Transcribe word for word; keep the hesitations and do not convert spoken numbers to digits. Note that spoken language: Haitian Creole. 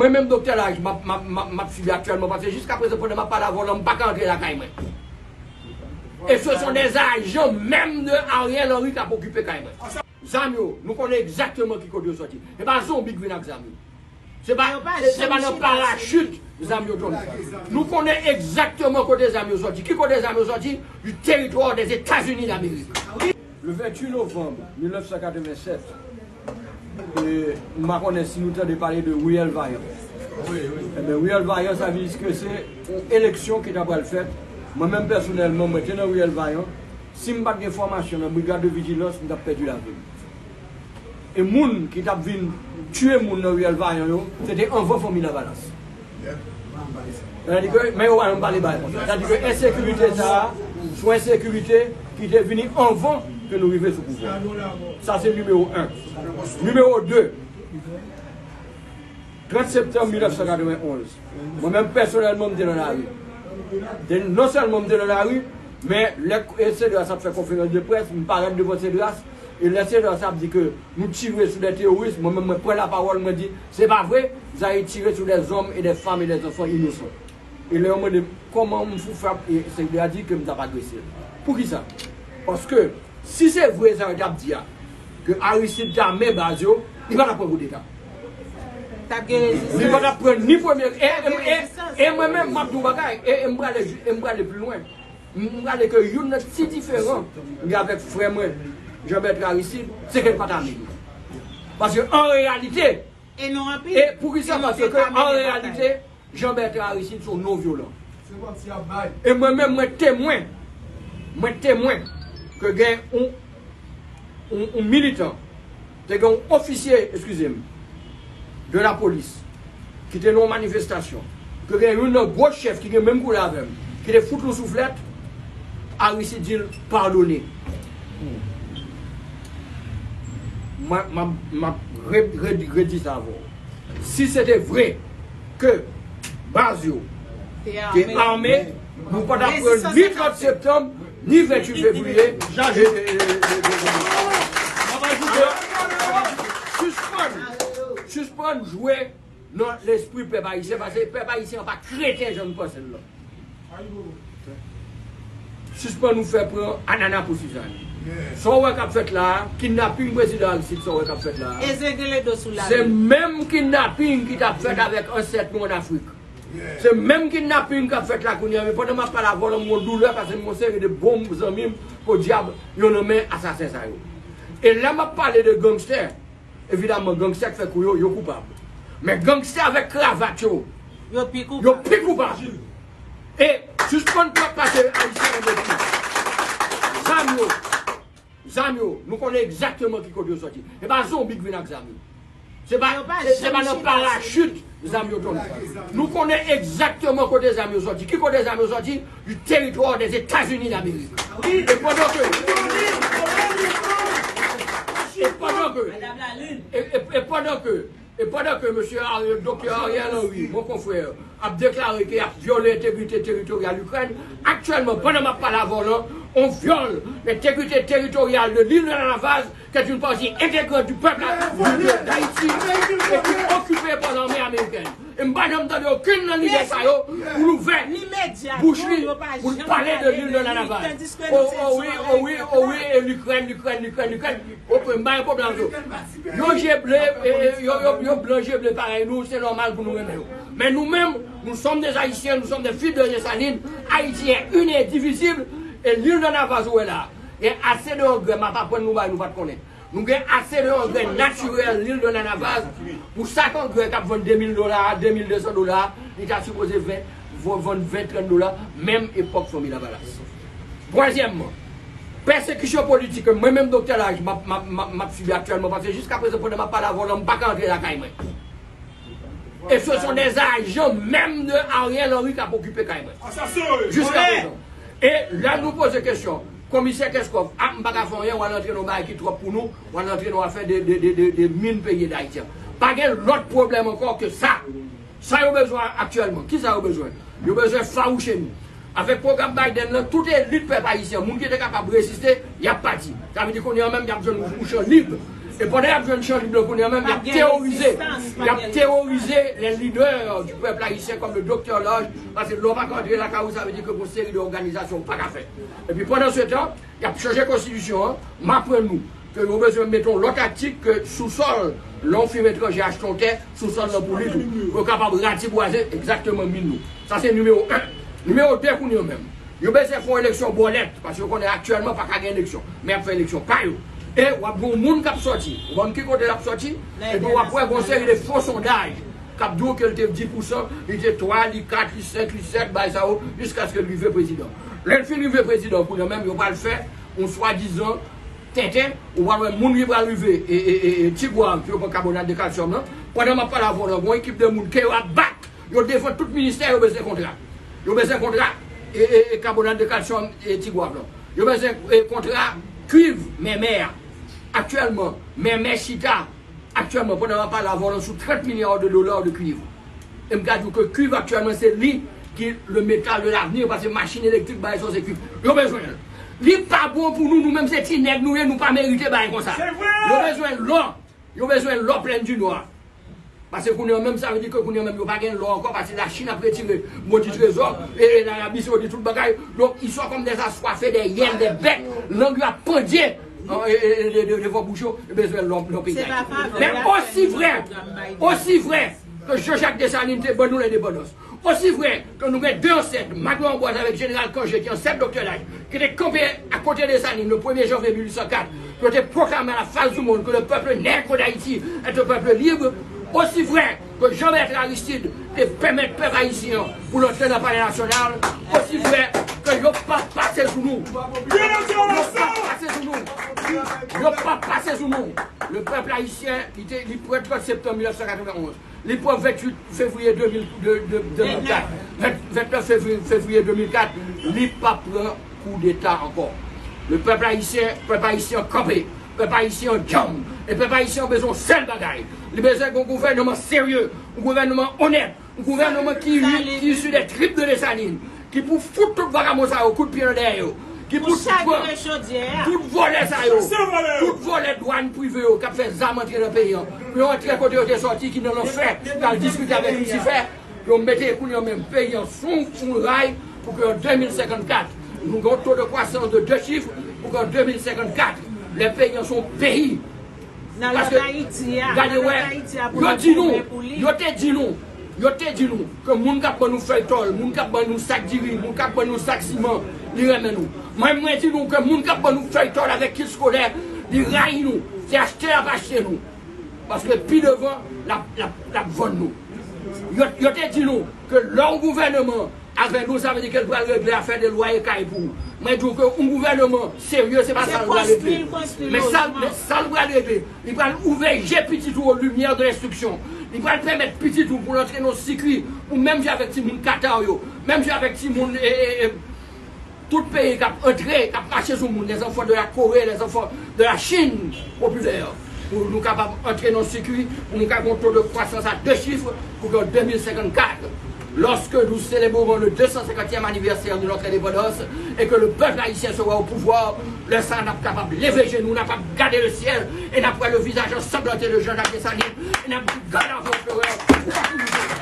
Mwen menm Doktè Large, m ap, m ap, m ap, m ap sibi aktyèlman, paske jiska prezan, pandan m ap pale avè w la, m pa ka antre lakay mwen. E se son dè ajan menm de Ariel Henry k ap okipe kay mwen. Zam yo, nou konnen egzakteman ki kote yo sòti. E pa zonbi k vin ak zam yo. Se pa, se, se pa nan parachit zam yo tonbe. Nou konnen egzakteman kote zam yo sòti. Ki kote zam yo sòti? Du territoire des États-Unis d'Amérique. Le vingt-huit novembre mille neuf cent quatre-vingt-sept, e, m pa konnen si nou tande pale de Riyèl Vayan. Ebyen, Riyèl Vayan, sa vle di ke se yon eleksyon ki ta pral fèt. Mwen menm pèsonèlman, mwen te nan Riyèl Vayan. Si m pa t gen fòmasyon nan brigad de vijilans, m t ap pèdi lavi m. E moun ki t ap vin tiye moun nan Riyèl Vayan yo, se te anvan fanmi Lavalas. Sètadi ke, men yo pa janm pale bagay konsa. Sètadi ke ensekirite sa a, se yon ensekirite ki te vini anvan ke nou rive sou pouvwa. Sa se nimewo en. Nimewo de, trant septanm mil nèf san katrevenn onz, mwen menm pèsonèlman, m te nan lari. Te, non sèlman m te nan lari, men lè Cedras ap fè konferans de près, m parèt devan Cedras, e lè Cedras ap di ke nou tire sou des terroristes, mwen menm mwen pran lapawòl, mwen di, se pa vre, Zaïre tire sou des hommes et des femmes et des enfants innocents. E lè yo mande m kòman m fou fè ap, e Cedras di ke m t ap agrese l. Poukisa? Paske si se vre sa yo t ap di a, ke Aristide t ame baz yo, li pa t ap pran koudeta. T ap gen rezistans. Li pa t ap pran ni premye, e, e, e, e mwen menm, m ap di w bagay, e, e m prale, e m prale pi lwen. M, m prale ke youn nan ti diferan li avèk frè mwen, Jean Bertrand Aristide, se ke l pa t ame. Paske an reyalite, e poukisa? Paske an reyalite, Jean Bertrand Aristide se yon non vyolan. E mwen menm, mwen temwen. Mwen temwen ke gen yon, yon, yon militan, te gen yon ofisye, eskize m, de la polis, ki te nan yon manifestasyon, ke gen youn nan gwo chèf ki gen menm koulè avè m, ki te fout l yon souflèt, Aristide di l padone. Mwen, m ap, m ap re-, re-, redi sa avè w. Si se te vre ke baz yo te ame, nou pa t ap pran ni trant septanm, ni venntuit fevriye. Sispann, sispann jwe nan lespri pèp ayisyen, paske pèp ayisyen an pa kreten jan nou panse l lan. Sispann nou fè pran anana pou sizann. Sa w wè k ap fèt la a, kidnaping prezidan Aristide, sa w wè k ap fèt la a, se menm kidnaping ki t ap fèt avèk ansèt nou ann Afrik. Se menm kidnaping k ap fèt la kounye a, men pandan m ap pale avè w la, m gon doulè paske m gon seri de bon zanmi m, podyab, yo nan men asasen sa yo. E lè m ap pale de gangstè, evidaman, gangstè k fè kou yo, yo koupab. Men gangstè avèk kravat yo, yo pi koupab. E sispann pase Ayisyen an betiz. Zam yo, zam yo, nou konnen egzakteman ki kote yo sòti. E pa zonbi k vin ak zam yo. Se pa, se, se pa nan parachit zam yo tonbe. Nou konnen egzakteman kote zam yo sòti. Ki kote zam yo sòti? Du territoire des États-Unis d'Amérique. E pandan ke, e pandan ke, e, e, e pandan ke, e pandan ke mesye Ariel, Doktè Ariel Henry, mon confrère, ap deklare ke y ap vyole entegrite teritoryal Ikrèn, aktyèlman, pandan m ap pale avè w lan, on viole l'intégrité territoriale de l'île de la Navaz, qui est une partie intégrante du peuple de, d'Haïti et qui est occupée par l'armée américaine. E m pa janm tande okenn nan lidè sa yo pou l ouvè bouch li pou l pale de l'île de la Navaz. O, o wi, o wi, o wi, e Likrèn, Likrèn, Likrèn, Likrèn. Oke, m pa gen pwoblèm ak yo. Yo je ble, e, e, yo, yo, yo blan je ble parèy nou, se nòmal pou nou renmen yo. Men nou menm, nous sommes des Haïtiens, nous sommes des fils de Dessalines. Haïti est une et indivisible, e l'île de la Navaz ou wè la, gen ase de angrè m ap aprann nou bagay nou pa t konnen. Nou gen ase de angrè natirèl, l'île de la Navaz, pou sak angrè k ap vann de mil dola a, de mil de san dola a, li ta sipoze ven, vann ven, trant dola, menm epòk fanmi Lavalas. Twazyèmman, pèsekisyon politik ke mwen menm Doktè Large m ap, m ap, m ap, m ap sibi aktyèlman, paske jiska prezan, pandan m ap pale avè w lan, m pa ka antre lakay mwen. E se son dè ajan menm de Ariel Henry k ap okipe kay mwen. Jiska prezan. E lè nou poze kesyon, Komisè Kenskòf, a, m pa ka fè anyen, w al antre nan yon bagay ki twòp pou nou, w al antre nan afè de, de, de, de, de min peyi Dayiti an. Pa gen lòt pwoblèm ankò ke sa. Sa yo bezwen aktyèlman? Kisa yo bezwen? Yo bezwen fawouche nou. Avèk pwogram Biden lan, tout elit pèp ayisyen, moun ki te kapab reziste, y ap pati. Sa vle di kounye a menm, y ap jwenn yon chan lib. E pandan y ap jwenn chanm blan kounye a menm, y ap teworize, y ap teworize les leaders du peuple haïtien comme le docteur Large, paske lè w pa ka antre lakay ou, sa vle di ke gon seri de òganizasyon ou pa ka fè. Epi pandan se tan, y ap chanje konstitisyon an, m aprann nou ke yo bezwen mete yon lòt atik ke sousòl, lè yon fim etranje achte yon tè, sousòl lan pou li tou, pou yo kapab ratibwaze egzakteman min nou. Sa se nimewo en. Nimewo de kounye a menm. Yo bezwen fè yon eleksyon bòlèt, paske yo konnen aktyèlman pa ka gen eleksyon. Men y ap fè eleksyon pa yo. E w ap gen yon moun k ap sòti. Ou konn ki kote l ap sòti? Epi w ap wè gon seri de fo sondaj k ap di w ke l te dis pousan, li te twa, li kat, li senk, li sèt, bay sa yo, jiskaske l rive prezidan. Lè l fin rive prezidan, kounye a menm, yo pral fè yon swadizan tenten, ou pral wè moun ki pral rive, e, e, e, e, Tigwav, yo pran kabonat de kalsyòm lan. Pandan m ap pale avè w lan, gon ekip de moun ke yo ap bat, yo devan tout ministè, yo bezwen kontra. Yo bezwen kontra, e, e, e, kabonat de kalsyòm, e, Tigwav lan. Yo bezwen, e, kontra kwiv, men mè a. Aktyèlman, men mè chita, aktyèlman, pandan m ap pale avè w lan, sou trant milya de dola de kwiv. E m ka di w ke kwiv aktyèlman, se li ki le métal de l'avenir, paske machin elektrik, bagay sa yo, se kwiv. Yo bezwen l. Li pa bon pou nou, nou menm se ti nèg nou ye, nou pa merite bagay konsa. Yo bezwen lò. Yo bezwen lò Plaine du Nord. Paske kounye a menm, sa vle di ke kounye a menm, yo pa gen lò ankò, paske Lachin ap retire modi trezò, e, e Larabi Sawdit tout bagay. Donk, ils sont comme des assoiffés, des hyènes, des bêtes. Lang yo ap pandye, e, e, e, de, de, devan bouch yo, yo bezwen lò, lò peyi Dayiti. Men osi vrè, osi vrè ke Jean-Jacques Dessalines te ban nou lendepandans, osi vrè ke nou gen de ansèt, Magloire Ambroise avèk Jeneral Cangé, ki ansèt Doktè Large, ki te kanpe akote Dessalines le premye janvye mil uit san kat, pou yo te pwoklame à la face du monde que le peuple nègre d'Haïti est un peuple libre, osi vrè ke Jean Bertrand Aristide te pèmèt pèp ayisyen an pou l antre nan Palè Nasyonal, osi vrè ke yo p ap pase sou nou. Yo p ap pase sou nou. Yo p ap pase sou nou. Le pèp ayisyen, li te, li pran trant septanm mil nèf san katrevenn onz. Li pran venntuit fevriye de mil, de, de, de mil kat. Ven, vennèf fevriye, fevriye de mil kat, li pa pran koudeta ankò. Le pèp ayisyen, pèp ayisyen an kanpe. Pèp ayisyen an djanm. E pèp ayisyen an bezwen yon sèl bagay. Li bezwen yon gouvènman serye, yon gouvènman onèt, yon gouvènman ki, ki isi de trip de Desalin, ki pou fout tout vagabon sa yo kout pye nan dèyè yo, ki pou pran tout vòlè sa yo, tout vòlè dwàn prive yo k ap fè zam antre nan peyi an, pou yo antre kote yo te sòti, ki nan lanfè, k al diskite avèk Lisifè, pou yo mete kounye a menm peyi an sou yon ray, pou ke an de mil senkannkat, nou gen yon to de kwasans de de chif, pou ke an de mil senkannkat, lè peyi an se yon peyi. Paske, gade wè, yo di nou, yo te di nou, yo te di nou ke moun k ap ban nou fèy tòl, moun k ap ban nou sak diri, moun k ap ban nou sak siman, li renmen nou. Mwen, mwen di nou ke moun k ap ban nou fèy tòl avèk kit eskolè, li rayi nou. Se achte l ap achte nou. Paske pi devan, l ap, l ap, l ap vann nou. Yo, yo te di nou ke lè yon gouvènman avè nou, sa vle di ke l pral regle afè de lwa e kay pou ou. Mwen di w ke yon gouvènman serye, se pa sa l pral regle. Men sa, men sa l pral regle, li pral ouvè je pitit ou aux lumières de l'instruction. Li pral pèmèt pitit ou pou l antre nan sikui, ou menm jan avèk timoun Katar yo, menm jan avèk timoun, e, e, e, tout peyi k ap antre, k ap mache sou moun, les enfants de la Corée, les enfants de la Chine populaire, pou nou kapab antre nan sikui, pou nou ka gen yon to de kwasans a de chif, pou ke an de mil senkannkat, lorsque nous célébrerons le deux cent cinquantième anniversaire de notre indépendance et que le peuple haïtien sera au pouvoir, lè sa a n ap kapab leve je nou, n ap ap gade le ciel, e n ap wè le visage ensanglanté de Jean-Jacques Dessalines, e n ap di, God of Emperor, ou pa pou nou.